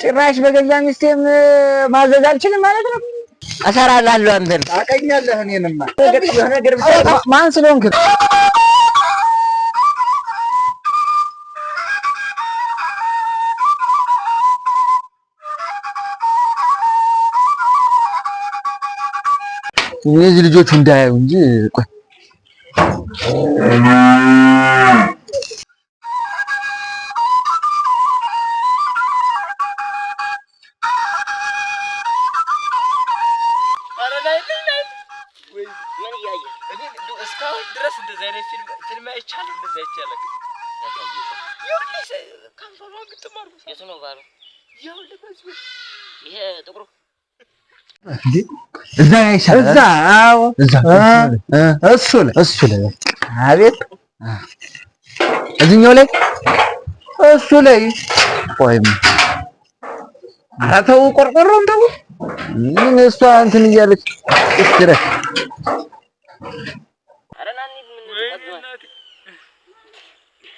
ጭራሽ በገዛ ሚስቴም ማዘዝ አልችልም ማለት ነው። እሰራልሃለሁ አንተን ታውቀኛለህ። እኔንማ ነገር ማን ስለሆንክ እነዚህ ልጆቹ እንዳያዩ እንጂ ቆይ እስካሁን ድረስ እንደዚህ አይነት ፊልም አይቻልም። እንደዚህ አይቻልም። ከንፈሯን ግጥም አድርጎ የቱ ነው ባሉ? ይኸውልህ በዚህ ይሄ ጥቁሩ እዛ ይሻላል። እዛ አዎ፣ እዛ እሱ ላይ እሱ ላይ አቤት፣ እዚህኛው ላይ እሱ ላይ ቆይም ኧረ ተው፣ ቆርቆሮን ተው። ምን እሷ እንትን እያለች እስኪ ኧረ ና እንሂድ። ምን ወይኔ ትቀዝማለህ? እናቴ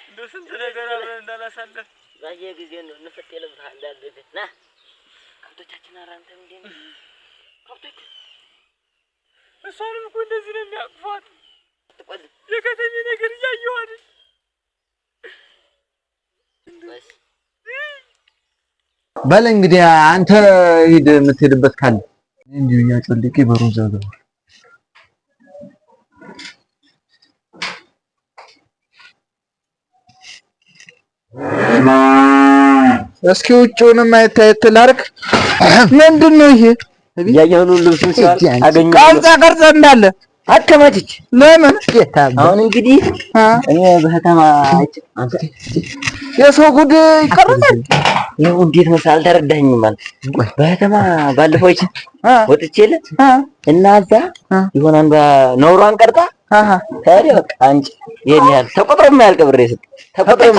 እንደው ስንት ነገር አብረን እንዳላሳለፍ ባየህ ጊዜ ነው ንፍጥ ይልብሃል እንዳለ ና ከብቶቻችን። ኧረ አንተ ምንድን ነው ከብቶች እሷንም እኮ እንደዚህ ነው የሚያቅፏት። ትቆዝም የከተሜ ነገር እያየሁ አይደል? በስ በል እንግዲህ አንተ ሂድ የምትሄድበት ካለ እንዲሁ እያጮልቄ በሩን ዘጋው። እስኪ ውጭውንም አየት አየት ላድርግ። ምንድን ነው ይሄ? እያየሁ ነው ልብሱን ሲዋል አገኘሁ። ቀርጸ ቀርጸ እንዳለ አከማችች ለምን አሁን እንግዲህ እኔ በከተማ አንተ የሰው ጉድ ይቀርጻል? ይኸው እንዴት መሰለህ አልተረዳኸኝም ማለት በከተማ ባለፈው ይቺ ወጥቼ የለ እና እዛ የሆነ አንዷ ነውሯን ቀርጣ ታዲያ በቃ አንቺ ይሄን ያህል ተቆጥሮ የማያልቅ ብር የሰጠ ተቆጥሮ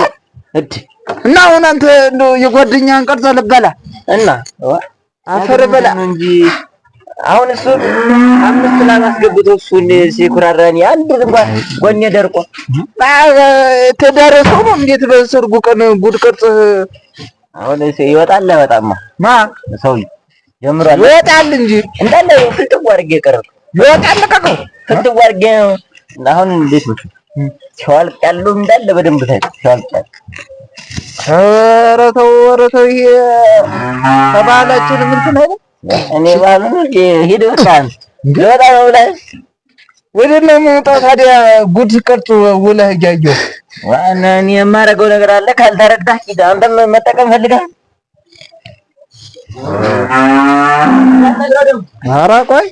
እድ እና አሁን አንተ እንደው የጓደኛህን ቀርጸህ ልበላ እና አፈር በላ ነው እንጂ አሁን እሱ 5 ላም አስገብቶ እሱን ሲኩራራ እኔ አንድ እንኳን ጎኔ ደርቆ ትዳር ሰው ነው። እንዴት በሰርጉ ቀን ጉድ ቀርጽህ አሁን ይወጣል አይወጣማ? ማ ሰውዬው ጀምሯል። ይወጣል እንጂ እንዳለ ፍልጥው አድርጌ ቀረብኩ። ይወጣል። ልቀቀው። ፍልጥው አድርጌ ነው። አሁን እንዴት ነው ሲዋልቅ ያለው እንዳለ በደንብ ታይ ሲዋልቅ ያለው። ኧረ ተው፣ ኧረ ተው። ይሄ ከባህላችን እንትን አይደል? እኔ ባሉን ሂድ በቃ ልወጣ ነው ብለህ ወደ ነው የምወጣው ታዲያ ጉድ ቀርጽ ውለህ እያየሁ ዋና እኔ የማደርገው ነገር አለ። ካልተረዳህ ሂድ። አንተም መጠቀም ፈልገሃል። ኧረ ቆይ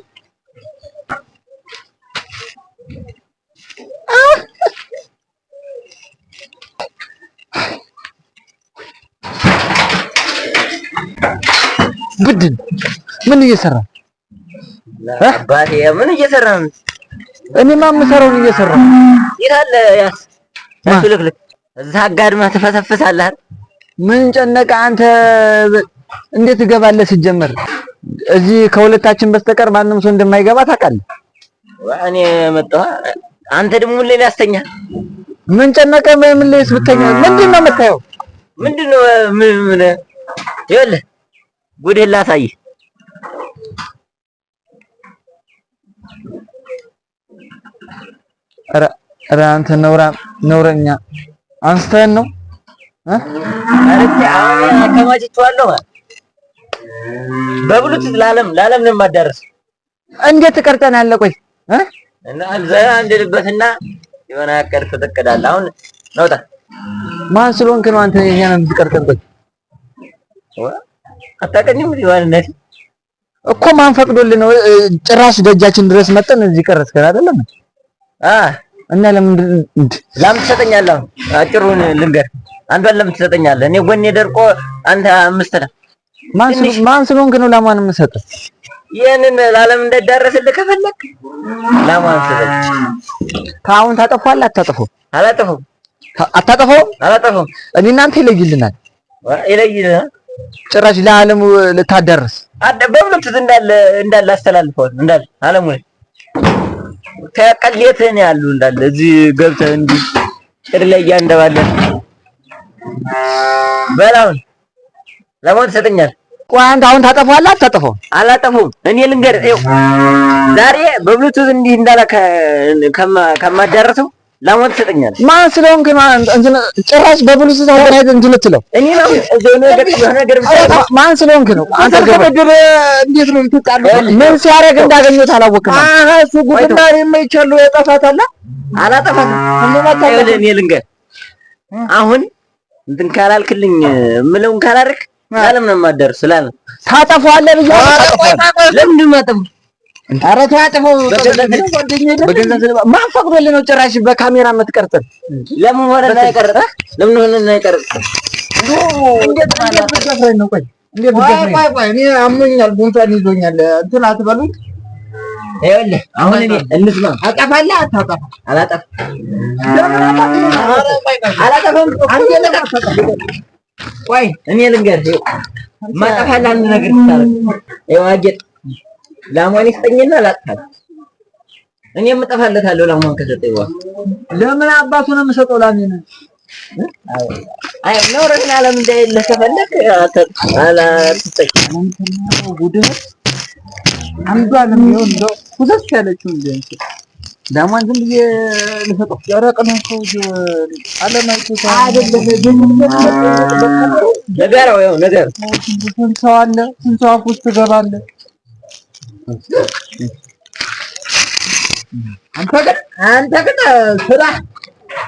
ብድን ምን እየሰራ አባቴ ምን እየሰራ ነው? እኔማ የምሰራውን እየሰራሁ የት አለ ያስ ያሱ ልክልክ እዛ አጋድመህ ትፈሰፍሳለህ አይደል? ምን ጨነቀ አንተ? እንዴት እገባለህ? ሲጀመር እዚህ ከሁለታችን በስተቀር ማንም ሰው እንደማይገባ ታውቃለህ። እኔ መጣሁ። አንተ ደግሞ ምን ላይ ያስተኛል? ምን ጨነቀ? ምን ላይ ብተኛ ምንድን ነው የምታየው? ምንድን ነው ምን ምን ይኸውልህ ጉድህን ላሳይህ። ኧረ ኧረ አንተ ነውራ ነውረኛ አንስተህን ነው እ አረቲ አሁን አከማችቼዋለሁ ማለት በብሉቱዝ ለዓለም ለዓለም ነው የማዳርሰው። እንዴት ትቀርጸናለህ? ቆይ እ እና ዘና እንድልበትና የሆነ ያቀድኩት እቅድ አለ። አሁን ነውጣ ማን ስለሆንክ ነው አንተ እኛን የምትቀርጸን? ቆይ አታውቅኝም እንዴ ማንነት እኮ ማን ፈቅዶልህ ነው? ጭራሽ ደጃችን ድረስ መጠን እዚህ ቀረጽከን አይደለም? አ እና ለምን ላም ትሰጠኛለህ? አሁን አጭሩን ልንገር፣ አንዷን ላም ትሰጠኛለህ? እኔ ጎኔ ደርቆ አንተ 5 ላም። ማን ስለሆንክ ነው ላሟን የምሰጥህ? ይሄንን ለዓለም እንዳይዳረስልህ ከፈለክ ላሟን ስጠኝ። ከአሁን ታጠፋለህ? አታጠፋውም? አላጠፋውም። አታጠፋውም? አላጠፋውም። እኔ እናንተ ይለይልናል። ይለይልናል። ጭራሽ ለዓለሙ ልታዳርስ በብሉቱዝ እንዳለ እንዳለ አስተላልፈዋል እንዳለ ዓለሙ ላይ ከቀሌትህ ነው ያሉ እንዳለ እዚህ ገብተህ እንዲህ ጭድ ላይ እያንደባለህ በል አሁን። ላሟን ትሰጠኛለህ። ቆይ አንተ አሁን ታጠፋዋለህ አታጠፋውም? አላጠፋውም። እኔ ልንገርህ፣ ይኸው ዛሬ በብሉቱዝ እንዲህ እንዳለ ከማዳረሰው ላሟን ትሰጠኛለህ። ማን ስለሆንክ ነው እንትን ጭራሽ በብሉቱዝ አገናኝተህ እንትን ልትለው? እኔ ነው የሆነ ነገር ማን ስለሆንክ ነው አንተ? ከበደለ እንዴት ነው የምትጣሉት? ምን ሲያደርግ እንዳገኘሁት አላወቅም። አሃ እሱ ጉድና የማይቻለው ያጠፋታል። አላጠፋትም። እኔ ልንገርህ አሁን እንትን ካላልክልኝ የምለውን ካላደረክ ለዓለም ነው የማዳርሰው። ለዓለም ታጠፋዋለህ ብዬሽ ለምንድን ነው የማጠፋው? ኧረ ተው አጥፋው። በገንዘብ ማን ፈቅዶልህ ነው ጭራሽ በካሜራ የምትቀርጽን? ለምን ሆነና የቀረጸ? ለምን ሆነና የቀረጸ? እንዴት ብትደፍረኝ ነው? ቆይ እንዴት ብትደፍረኝ? ቆይ ቆይ እኔ አሞኛል፣ ጉንፋን ይዞኛል። እንትን አትበሉኝ። ይኸውልህ አሁን እኔ እንስማ። አጠፋለህ አታጠፋም? አላጠፋም። አላጠፋም። ቆይ እኔ ልንገርህ፣ ማጠፋልህ አንድ ነገር ትታረቅ። ይኸው አጌጥ ላሟን ይስጠኝና ላጥፋት። እኔም እጠፋለታለሁ ላሟን ከሰጠኝ በኋላ። ለምን አባቱ ነው የምሰጠው ላሜን? አይ ነውርህን ዓለም እንዳይልህ ከፈለክ አትስጠኝ። አንዷንም ይኸው እንደው ኩሰስ ያለችው እንደ እንትን ላሟን ዝም ብዬ ልሰጠው? ደረቅ ነው እኮ ዓለም አይቶታል። አይደለም ንገረው፣ ይኸው ንገረው። ስንት ሰው አለ? ስንት ሰው አፍ ውስጥ ትገባለህ? አንተ ግን ስራ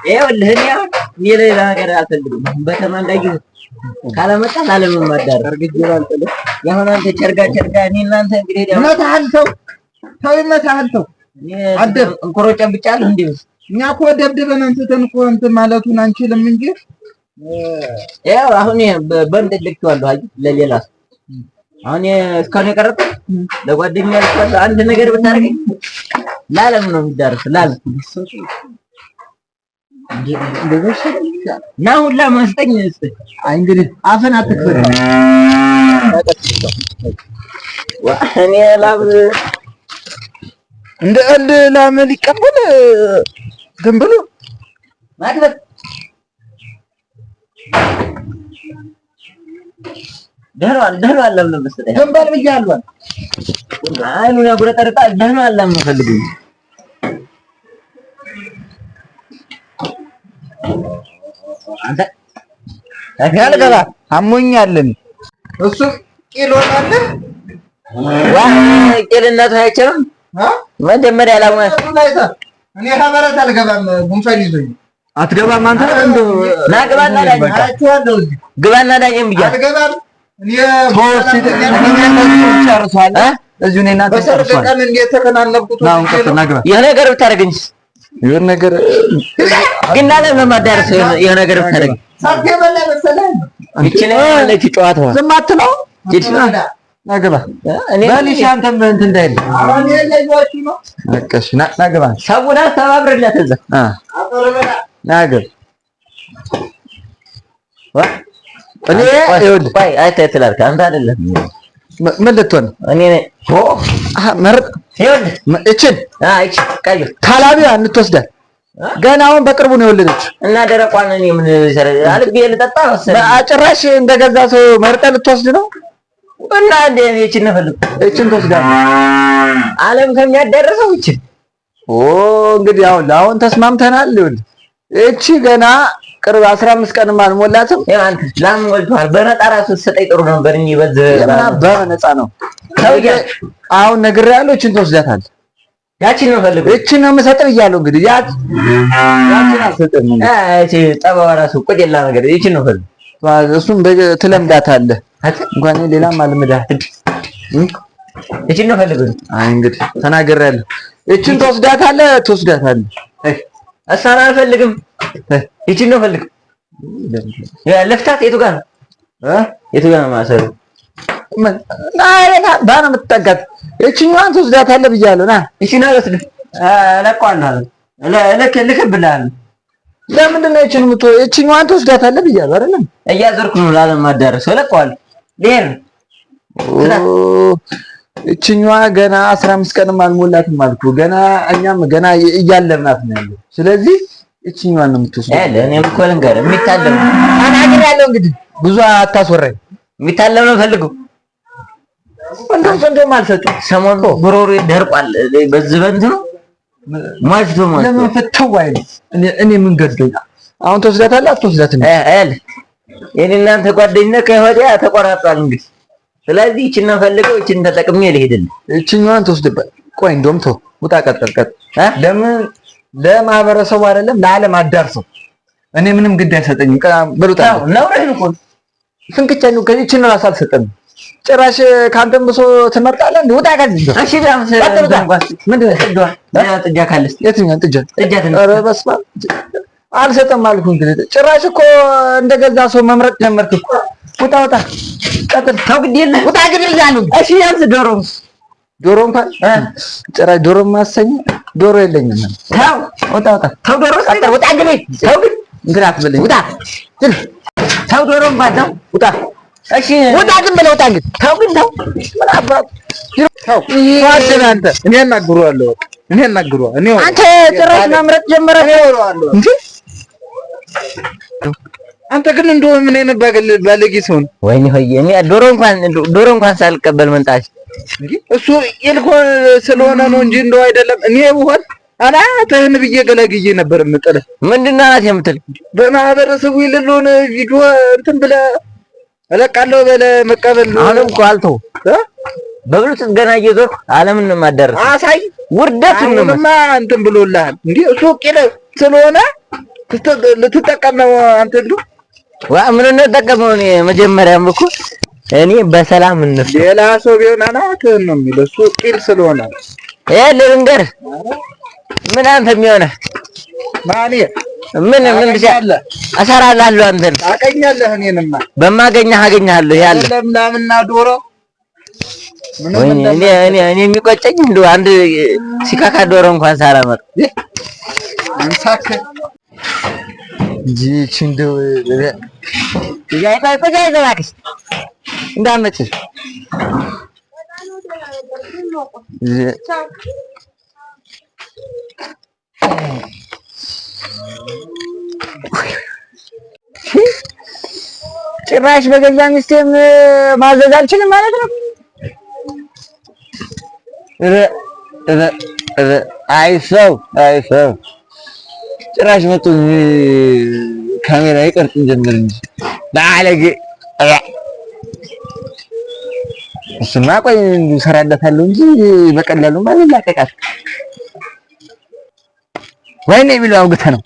ይኸውልህ እኔ አሁን እኔ ሌላ ነገር አልፈልግም። በተማ እንዳየሁት ካላመጣ ለዓለም የማዳረስ አሁን አንተ ቸርጋ ቸርጋ እኔ እናንተ እንግዲህ ይመታሃል፣ ተው ተው፣ ይመታሃል፣ ተው። እንኮሮ ጨብጫለሁ እንዴ? እኛ እኮ ደብድበን አንስተን እኮ እንትን ማለቱን አንችልም እንጂ ያው አሁን በእንትን ልኬዋለሁ። አየህ ለሌላ ሰው አሁን እስካሁን የቀረጥኩት ለጓደኛ ልኬዋለሁ። አንድ ነገር ብታደርገኝ ለዓለም ነው የሚዳረስ። ለዓለም እና ሁላ ማስጠኝ አይ እንግዲህ አፍን አትክፈት። እኔ ላም እንደ እንደ ላም ሊቀበል እንትን ብሎ ማክበት ደህና ደህና አላም ነው መሰለኝ። ግንባር ብያለሁ። አይኑን ያጉረጠርጣል። ደህና አላም ነው ፈልጉኝ። አንተ አልገባ አሞኛል። እሱ ቂል ሆናለ። ዋ ቂልነቱ አይቻልም። መጀመሪያ ላም እኔ ከበረት አልገባም፣ ጉንፋን ይዞኝ አትገባም። አንተ እንደው ና ግባና ዳኝ፣ ግባና ዳኝም ብያለሁ። አልገባም። እዚሁ እኔ እናንተ ቀን እንደተከናነብኩት የሆነ ነገር ብታደርገኝስ? የሆነ ነገር ግን ለዓለም ነው የማዳርሰው። የሆነ ነገር ብታደርገኝ ይቺ ነው ያለችው ጨዋታዋ። ዝም አትለው። ና ግባ በል እሺ። አንተም እንትን እንዳይል በቃ እሺ። ና ግባ። ሰውን አስተባብርለት እዛ ና ግባ። እኔ ይኸውልህ ቆይ አይተህ ትላለህ አንተ አይደለም ምን ልትሆን እኔ መርጥ ይኸውልህ እችን እቺ ቀዩ ካላቢያ እንትወስዳት ገና አሁን በቅርቡ ነው የወለደችው። እና ደረቋን እኔ ምን አልቤ ልጠጣ መሰለኝ። ጭራሽ እንደገዛ ሰው መርጠህ ልትወስድ ነው። እና እንደ እቺን ነው የፈለኩት። እችን ትወስዳለህ። ዓለም ከሚያዳርሰው እችን ኦ እንግዲህ አሁን አሁን ተስማምተናል። ይኸውልህ እቺ ገና ቅርብ 15 ቀንም አልሞላትም። ይኸው አንተ ላም ወልቷል። በነፃ ራሱ ስትሰጠኝ ጥሩ ነበር እንጂ በዚህ በነፃ ነው አሁን ነግሬሃለሁ። እችን ትወስዳታለህ። ያቺን ነው ፈልገው። እችን ነው የምሰጥህ ብያለሁ። እንግዲህ ያቺን አልሰጥህም። እቺ ጠባዋ ራሱ ቆጨላ ነገር እቺን ነው ፈልገው። እሱም ትለምዳታለህ። እንኳን ሌላም አልምዳህ። እቺን ነው ፈልገው። አይ እንግዲህ ተናግሬያለሁ። እችን ትወስዳታለህ፣ ትወስዳታለህ። እሷን አልፈልግም። እቺን ነው ፈልገው። ለፍታት የቱ ጋር ነው የቱ ጋር ነው ማሰሩ? ና ባ ነው የምትጠጋት። እችኛዋን ትወስዳታለህ ብያለሁ። ና እቺን አልወስድም። እለቀዋለሁ። ልክብልሃለሁ። ለምንድን ነው እቺን የምትወ እችኛዋን ትወስዳታለህ ብያለሁ አይደለም? እያዞርኩ ነው ላለማዳረስ። እለቀዋለሁ። ልሄድ ነው። እችኛዋ ገና 15 ቀንም አልሞላትም አልኩህ። ገና እኛም ገና እያለምናት ነው ያለው። ስለዚህ እችኛዋን ነው የምትወስደው። እኔም እኮ ልንገርህ የሚታለም ተናግሬያለሁ። እንግዲህ ብዙ አታስወራኝ። የሚታለብ ነው ፈልገው። እንደውም እንደውም አልሰጥም። ሰሞኑን ጉሮሮ ደርቋል። በዚህ በእንትኑ ሟችቶ ሟችቶ ለምን ፍትው አይልም? እኔ ምን ገዶኝ? አሁን ትወስዳታለህ አትወስዳትም? አለ የኔ እናንተ ጓደኝነት ከወዲያ ተቆራርጧል። እንግዲህ ስለዚህ ይህችን ነው ፈልገው፣ ይህችን ተጠቅሜ ልሄድልህ። ይችኛዋን ትወስድበት። ቆይ እንደውም ተው፣ ውጣ፣ ቀጥል ቀጥል። ለምን ለማህበረሰቡ አይደለም ለዓለም አዳርሰው። እኔ ምንም ግድ አይሰጠኝም። በሉጣ ነውርህን እኮ ፍንክቻ ነው። ከዚህ ይህችን እራሱ አልሰጠም። ጭራሽ ከአንተም ብሶ ትመርጣለህ እንዴ? ውጣ ከዚህ። እሺ ቢያንስ ምንድን ነው ጥጃ ካለስ? የትኛውን ጥጃ? ጥጃ ኧረ በስመ አብ አልሰጠም አልኩህ። እንግዲህ ጭራሽ እኮ እንደገዛ ሰው መምረጥ ጀመርክ እኮ። ውጣ ውጣ፣ ቀጥል። ተው ግድ የለህ ውጣ ግድ ይላሉ። እሺ ቢያንስ ዶሮ ዶሮ እንኳን ጭራሽ ዶሮ ማሰኝ ዶሮ የለኝም። ተው ውጣ ውጣ፣ ተው ዶሮ ቀጥል። ውጣ ግድ ተው ግድ እንትን አትበለኝ። ውጣ ተው ዶሮ እንኳን ተው ውጣ። እሺ ውጣ ዝም ብለህ ውጣ። እንግዲህ ተው ግን ተው ምን አባት ተው አንተ እኔ አናግረዋለሁ። በቃ እኔ አናግረዋለሁ። እኔ አንተ ጭራሽ መምረጥ ጀመረ እንዴ አንተ ግን እንደው ምን አይነት ባለጌ ሰው ነው? ወይኔ ሆዬ እኔ ዶሮ እንኳን ዶሮ እንኳን ሳልቀበል መምጣት እሱ ኢልኮ ስለሆነ ነው እንጂ እንደው አይደለም። እኔ ብሆን አናትህን ብዬ ገላግዬ ነበር የምጥልህ። ምንድን ነው አናት የምትል? በማህበረሰቡ የሌለውን ቪዲዮ እንትን ብለህ እለቃለሁ በለህ መቀበል ነው። አሁንም እኮ አልተውም። በብሉቱዝ ገና እየዞርኩ ዓለምን ነው የማዳርሰው። አሳይ ውርደቱን ነው አሁንማ እንትን ብሎልሃል። እንዴ እሱ ቂል ስለሆነ ልትጠቀም ነው አንተ እንደው ዋ ምን ነው ጠቀመው። እኔ መጀመሪያም እኮ እኔ በሰላም እንፍታ። ሌላ ሰው ቢሆን አናትህን ነው የሚለው እሱ ቂል ስለሆነ። ይሄ ልንገርህ ምን አንተ የሚሆነህ ማን ምን ምን ብቻ እሰራልሃለሁ። አንተን ታውቀኛለህ። እኔንማ በማገኘህ አገኘሃለሁ። ያለ ለምላምና ዶሮ ወይኔ እኔ እኔ እኔ የሚቆጨኝ እንደው አንድ ሲካካ ዶሮ እንኳን ሳላመጣ እንሳክ እንጂ ይህቺ እንደው እባክሽ እንዳትመጪ ጭራሽ በገዛ ሚስቴም ማዘዝ አልችልም ማለት ነው። አይ ሰው አይ ሰው ጭራሽ መጡ ካሜራ ይቀርጽ ጀመር እንጂ ባለጌ። እሱማ ቆይ እሰራለታለሁ እንጂ በቀላሉ አልላቀቃትም። ወይኔ የሚለው አውግተህ ነው።